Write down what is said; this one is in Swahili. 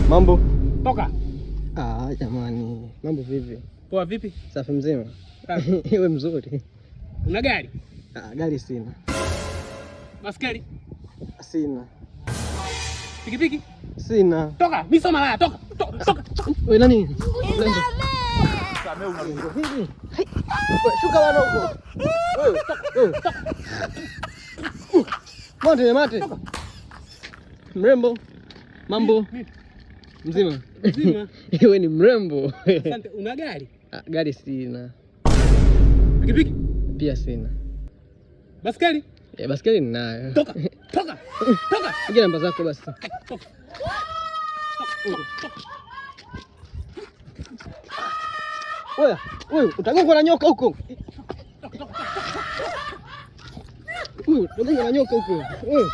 Mambo. Toka. Ah, jamani. Mambo vipi? Poa vipi? Safi mzima. Iwe mzuri. Una gari? Ah, gari sina. Baskeli? Sina. Pikipiki? Sina. Toka, mimi sio malaya, toka. Toka, toka. Wewe nani? Shuka bwana huko. Wewe, wewe. Mate, mate. Mrembo. Mambo. Mzima. Mzima. Wewe ni mrembo. Asante. Una gari? Ah, gari sina. Pikipiki? Pia sina. Baskeli? Eh, baskeli ninayo. Toka. Toka. Toka. Piga namba zako basi. Toka. Toka. Wewe, wewe utagongwa na nyoka huko. Wewe utagongwa na nyoka huko. Wewe.